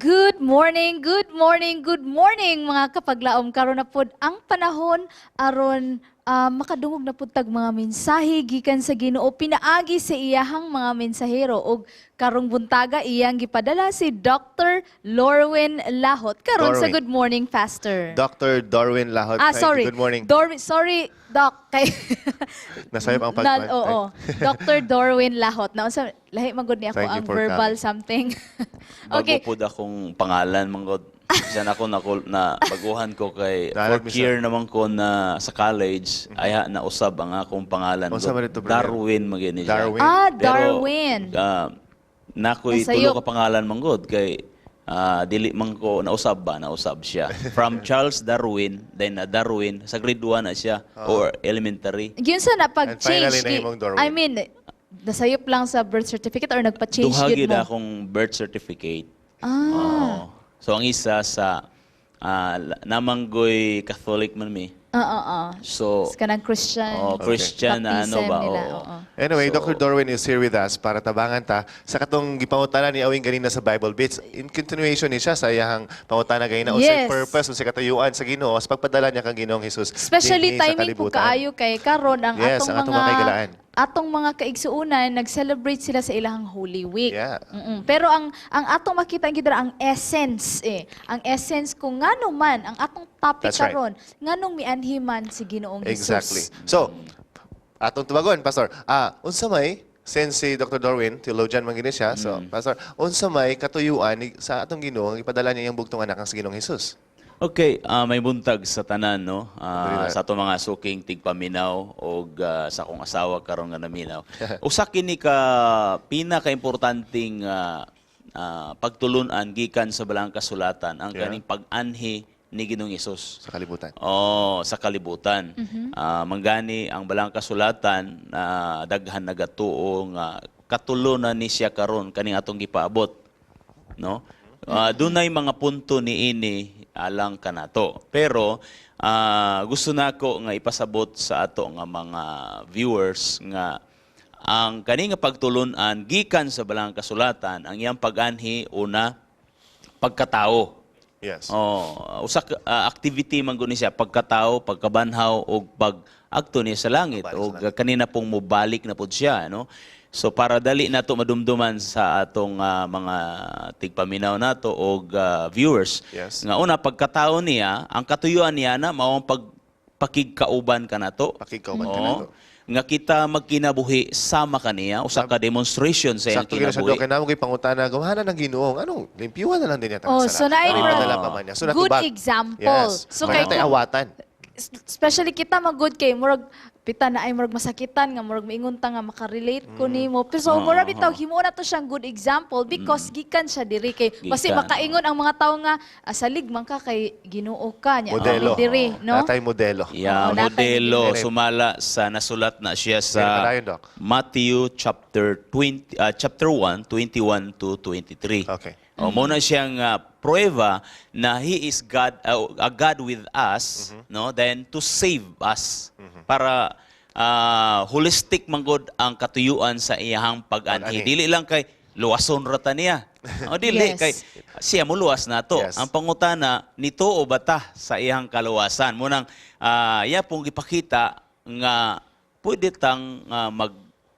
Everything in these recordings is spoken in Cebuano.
Good morning, good morning, good morning, mga kapaglaom. Karon na pod ang panahon aron makadungog na pud tag mga mensahe gikan sa Ginoo pinaagi sa iyahang mga mensahero, ug karong buntaga iyang gipadala si Dr. Lorwin Lahot karon sa Dorwin. Good Morning, Pastor. Dr. Darwin Lahot. Ah, Thank you. Sorry. Good morning. Dorwin, sorry, Doc. Kay Nasayop ang Oo. Dr. Dorwin Lahot. Naunsa lahi man gud ni ako Thank you ang for verbal coming. Something. Bago Okay. po akong pangalan, manggod. Bisan ako na baguhan ko kay Naalala fourth year naman ko na sa college, ay na usab ang akong pangalan. Unsa God. man ito, brother? Darwin magyud ni siya. Darwin. Ah, Pero, Darwin. Nakoy Nasayop. tulo ka pangalan manggod kay dili man ko nausab ba, nausab siya. From Charles Darwin, then na Darwin sa grade 1 na siya or elementary. Giunsa na And pag-change? finally, nahimong Darwin. I mean, nasayop lang sa birth certificate or nagpa-change Duha yun gyud mo? akong birth certificate. Ah. Oo. So ang isa sa namanggoy Catholic man mi. Oo. So Sa kanang Christian. Oh, Christian na ano Baptism ba? nila, Oo. oo. Anyway, So, Dr. Dorwin is here with us para tabangan ta sa katong gipangutana ni Awing ganina sa Bible Bits. In continuation ni siya sa iyahang pangutana ganina unsay purpose, unsay katuyuan sa Ginoo sa pagpadala niya kang Ginoong Hesus Especially dinhi sa timing po kalibutan. kaayo kay karon ang Yes, atong ang atong mga mga kahigalaan. Atong mga kaigsuonan, nag-celebrate sila sa ilahang Holy Week. Pero ang atong makita gyud dira ang essence eh. Ang essence kung ngano man ang atong topic That's right. karon, nganong mianhi man si Ginoong Jesus. Exactly. So, atong tubagon, Pastor. Unsa may, since si Dr. Dorwin, theologian man gini siya, so, Pastor, unsa may katuyuan sa atong Ginoo ang ipadala niya iyang bugtong anak ang si Ginoong Hesus? Okay, may buntag sa tanan, no? Dili na. Sa atong mga suking tigpaminaw og sa akong asawa karon nga naminaw. Usa kini ka pinakaimportanteng pagtulun-an gikan sa Balaang Kasulatan ang kaning pag-anhi ni Ginoong Hesus. Sa kalibutan. Oh, sa kalibutan. Manggani ang Balaang Kasulatan na daghan nagatuo nga katulunan ni siya karon kaning atong gipaabot. No? Dunay mga punto niini alang kanato. Pero gusto nako nga ipasabot sa ato nga mga viewers nga ang kani nga pagtulun-an gikan sa Balaang Kasulatan, ang iyang pag-anhi, una, pagkatao. Oh, usa ka activity man gud ni siya, pagkatao, pagkabanhaw ug pag-agto niya sa langit Pabalik sa og langit. Kanina pong mobalik na pud siya, no? So para dali nato madumduman sa atong mga tigpaminaw nato og viewers. Nga una, pagkatao niya, ang katuyuan niya na mao ang pagpakigkauban kanato. Pakigkauban Oo. kanato. Nga kita magkinabuhi sama kaniya, usa ka demonstration sa iyang Sakto gina siya, kinabuhi. Dok. Kaya namo kay pangutana, gumahana ng Ginoo. Anong, limpyuhan na lang din niya Oh, so naay Ano ipadala pa man niya. So, good natubag. example. Yes. So, So, kay kay awatan. Especially kita magud kay murag pita na ay murag masakitan nga murag miingon ta nga makarelate ko nimo. Pero so murag bitaw himo na to siyang good example because gikan siya diri kay basi Gikan. Makaingon ang mga tawo nga salig man ka kay Ginoo ka nya Modelo. kami diri, no? Natay modelo. Yeah, Oo, natay modelo modelo. Sumala sa nasulat na siya Meron sa pa tayo, Doc. Matthew chapter 20, chapter 1, 21 to 23. O, mo na siyang prueba na he is God, a God with us, no? Then to save us para holistic man gud ang katuyuan sa iyahang pag-anhi. Pag-anhi. Dili lang kay luwason ra ta niya. O dili kay siya moluwas nato. Ang pangutana, nituo ba ta sa iyang kaluwasan? Munang iya pong gipakita nga pwede tang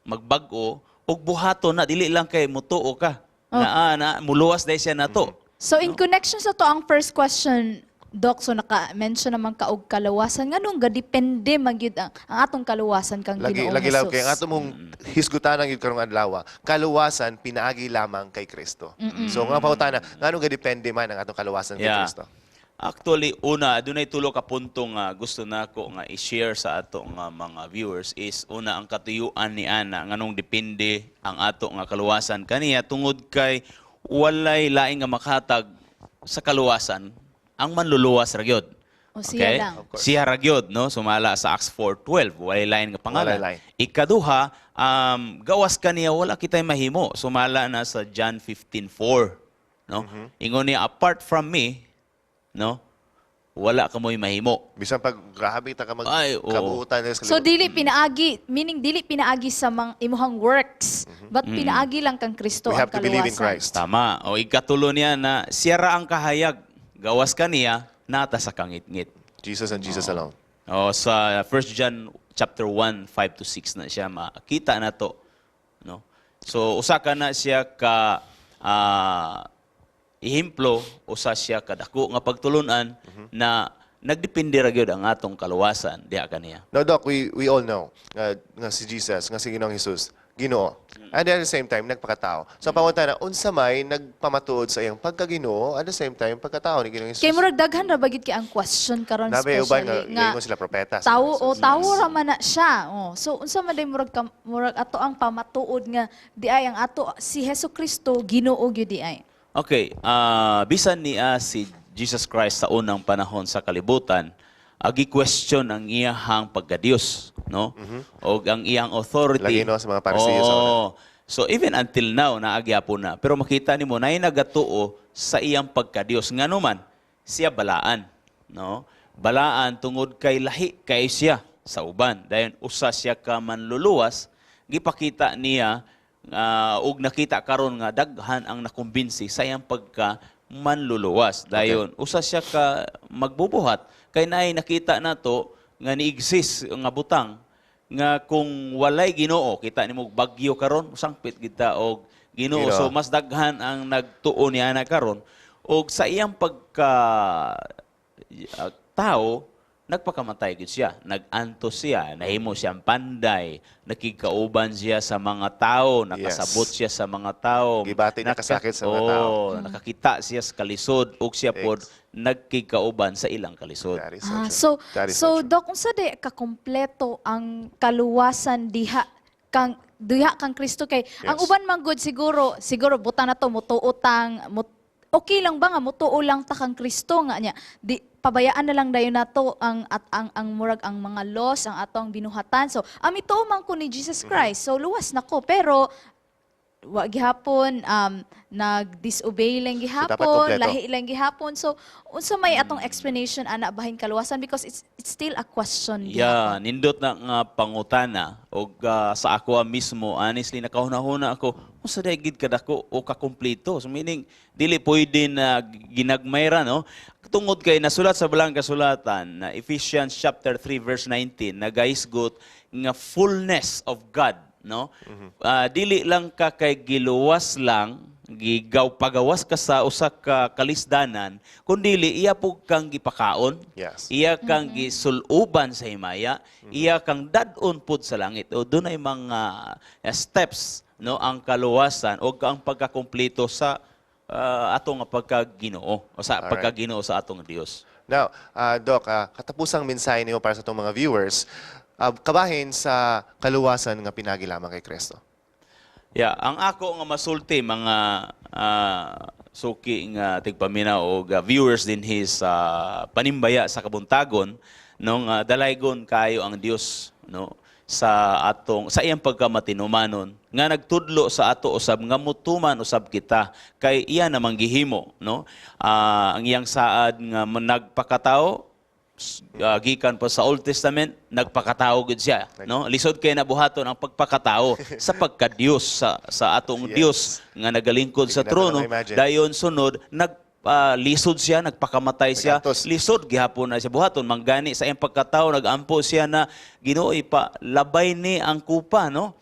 magbag-o ug buhaton na, dili lang kay mutuo ka. Na muluwas dahil siya nato. So in connection sa to ang first question, Doc, so naka-mention naman ka og kaluwasan. Nganong ga-depende man gyud ang atong kaluwasan kang Lagi Ginoong lagi lang Jesus? kay ang ato mong hisgutan ang karong adlaw, kaluwasan pinaagi lamang kay Kristo. So nga pangutana, nganong ga-depende man ang atong kaluwasan kay Kristo? Actually, una, dunay tulo ka punto nga gusto nako nga i-share sa ato nga mga viewers is una, ang katuyuan ni ana nganong depende ang ato nga kaluwasan kaniya tungod kay walay laing nga makahatag sa kaluwasan, ang manluluwas ra gyud. O, siya lang. Of course. Siya ra gyud, no? Sumala sa Acts 4:12, walay lain nga pangalan. Walay lain. Ikaduha, gawas kaniya wala kitay mahimo. Sumala na sa John 15:4, no? Ingon niya, "Apart from me," no? Wala kamoy mahimo. Bisan pag grabe ta ka mag Ay, oo. kabuutan sa So dili pinaagi, meaning dili pinaagi sa mang imuhang works, but pinaagi lang kang Kristo We ang have to believe in kaluwasan. Christ. Tama. O ikatulo niya na siya ra ang kahayag. Gawas kaniya, nata sa kangitngit. Jesus and Jesus alone. O sa 1 John chapter 1, 5 to 6 na siya makita na to, no? So usa ka na siya ka ehemplo, usa siya kadako nga pagtulunan na nagdepende ra gyud ang atong kaluwasan diha kaniya. Now, Doc, we all know nga si Jesus, nga si Ginoong Jesus, Ginoo. And at the same time, nagpakatao. So, pangutana, unsa may nagpamatuod sa iyang pagkaginoo, at the same time, pagkatao ni Ginoong Jesus? Kay murag daghan ra bagit kay ang question karon, Nabe, uban nga, especially nga ingon sila propeta sa tao o Jesus. tawo ra man na siya. Oh. So unsa man day murag murag ato ang pamatuod nga di ay ang ato si Hesus Kristo Ginoo gyud di ay? Okay, bisan niya si Jesus Christ sa unang panahon sa kalibutan, agi question ang iyahang pagka-Dios, no? Og ang iyang authority. Lagi, no, sa mga Parisiyo sa una. Oo. So even until now naagyapon na. Pero makita nimo naay nagatuo sa iyang pagka-Dios. Ngano man siya balaan, no? Balaan tungod kay lahi kay siya sa uban. Dayon usa siya ka manluluwas, gipakita niya og nakita karon nga daghan ang nakumbinsi sa iyang pagka manluluwas. Dayon usa siya ka magbubuhat kay naay nakita nato nga ni-exist nga butang nga kung walay Ginoo, kita nimo bagyo karon, sangpit kita og Ginoo. Ginoo. So mas daghan ang nagtuo niya na karon og sa iyang pagka tao, nagpakamatay gid siya, nag-antos siya, nahimo siyang panday, nakigkauban siya sa mga tao, nakasabot siya sa mga tao. Gibati niya kasakit sa mga tao. Oo, nakakita siya sa kalisod ug siya pod nagkigkauban sa ilang kalisod. That is so Ah, true. so That is so so true. Doc, unsa day kakompleto ang kaluwasan diha kang Kristo kay ang uban man gud siguro siguro buta na to mutuo tang okay lang ba nga mutuo lang ta kang Kristo nga niya di pabayaan na lang dayon nato ang at ang murag ang mga laws ang atong binuhatan, so ami tuo man ko ni Jesus Christ, so luwas nako, pero wa gihapon nag-disobey lang dapat gihapon, kompleto. Lahi lang gihapon. So unsa may atong explanation ana bahin kaluwasan, because it's still a question Yeah, gihapon? Nindot na nga pangutana og sa ako mismo, honestly, nakahuna-huna ako unsa day gid kadako o kakumpleto. So meaning dili pwede na ginagmay ra, no? Tungod kay nasulat sa Balang Kasulatan na Ephesians chapter 3 verse 19 nagaisgot nga fullness of God, no? Dili lang ka kay giluwas lang, gigaw pagawas ka sa usa ka kalisdanan, kundili iya pug kang gipakaon. Iya kang gisuluban sa himaya, iya kang dad-on pud sa langit. O dunay mga steps, no, ang kaluwasan o ang pagkakumpleto sa atong nga pagkaginoo o sa pagkaginoo sa atong Dios. Now, Doc, katapusang mensahe niyo para sa atong mga viewers, kabahin sa kaluwasan nga pinagi lamang kay Kristo. Yeah, ang ako nga masulti, mga suki nga tigpaminaw og viewers dinhi sa panimbaya sa kabuntagon, no, nga dalaygon kayo ang Dios, no, sa atong sa iyang pagkamatinumanon nga nagtudlo sa ato usab nga mutuman usab kita kay iya namang gihimo, no? Ang iyang saad nga nagpakatao gikan pa sa Old Testament, nagpakatao gud siya, no? Lisod kay nabuhaton ang pagpakatao sa pagka-Dios sa atong Dios nga nagalingkod sa Hindi na trono. ma-imagine. Dayon sunod nag lisod siya, nagpakamatay siya. Nagantos. Lisod gihapon na siya buhaton. Manggani sa iyang pagkatao nagampo siya na, "Ginoo, ipalabay ni ang kupa," no?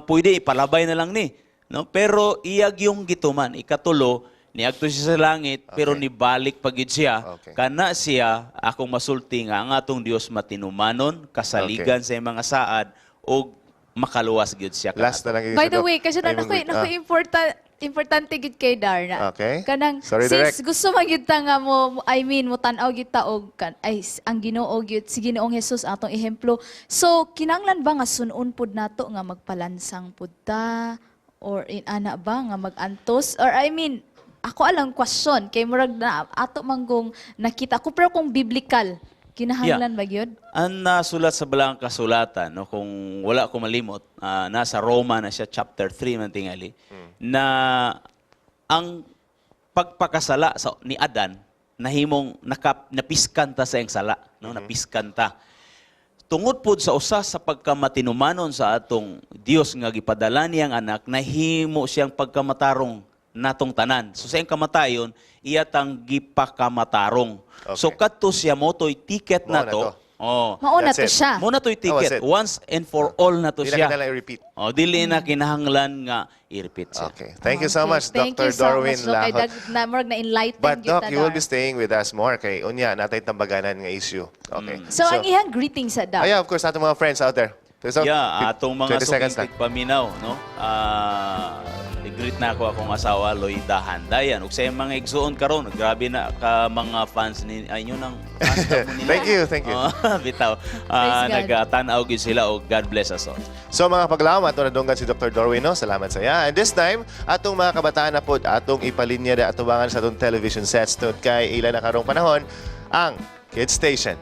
Pwede ipalabay na lang ni, no? Pero iya gyung gituman. Ikatulo, niadto siya sa langit, pero nibalik pa gyud siya. Kana siya akong masulti nga ang atong Dios matinumanon, kasaligan sa iyang mga saad og makaluwas gyud siya Last na lang. By the way, kasi na Ay, nakoy nakoy importante gid kay Darna. Kanang Sorry, since Direk. Gusto man gyud ta nga mo, I mean, mo tan-aw gyud ta og kan, ay ang Ginoo gyud, si Ginoong Jesus atong ehemplo. So kinanglan ba nga sun-on pud nato nga magpalansang pud ta or in ana ba nga magantos, or I mean, ako alang question kay murag na ato manggong nakita ko, pero kung biblical, kinahanglan ba gyud? Ang nasulat sa Balang Kasulatan, no, kung wala ko malimot, nasa Roma na siya, chapter 3 man tingali, na ang pagpakasala sa, ni Adan, nahimong napiskan ta sa iyang sala, no? Napiskan ta. Tungod pod sa usa sa pagkamatinumanon sa atong Dios nga gipadala niyang anak, nahimo siyang pagkamatarong natong tanan. So sa iyang kamatayon, iya tang gipakamatarong. So kadto siya mao to'y ticket Mao na na to. to. Oh. Mao na That's to it. siya. Mao na to'y That was ticket. it. Once and for all na to Di na siya. kinahanglan i-repeat. Oh, dili na kinahanglan nga i-repeat siya. Okay. Thank you so Okay. much, Thank Dr. you so Dorwin much, Doc. Kay Lahot. na, murag na enlighten But gyud Doc, ta, you will Dar. be staying with us more kay unya natay tambaganan nga issue. Okay. So, ang iyang greeting sa Doc. Oh, yeah, of course, atong mga friends out there. So, Yeah, atong mga 20 seconds suking lang. tigpaminaw, no? I-greet na ako akong asawa, Loida Handayan. Ug sa iyang mga igsuon karon, grabe na ka mga fans ni ay inyo nang fans na mo nila. Thank you, thank you. Oh, bitaw. Praise God. Nagatan-aw gyud sila og God bless us all. So mga paglaom, ato nadunggan si Dr. Dorwin, no? Salamat sa iya. And this time, atong mga kabataan na pod, atong ipalinya da atubangan sa atong television sets tungod kay ila na karong panahon, ang Kids Station.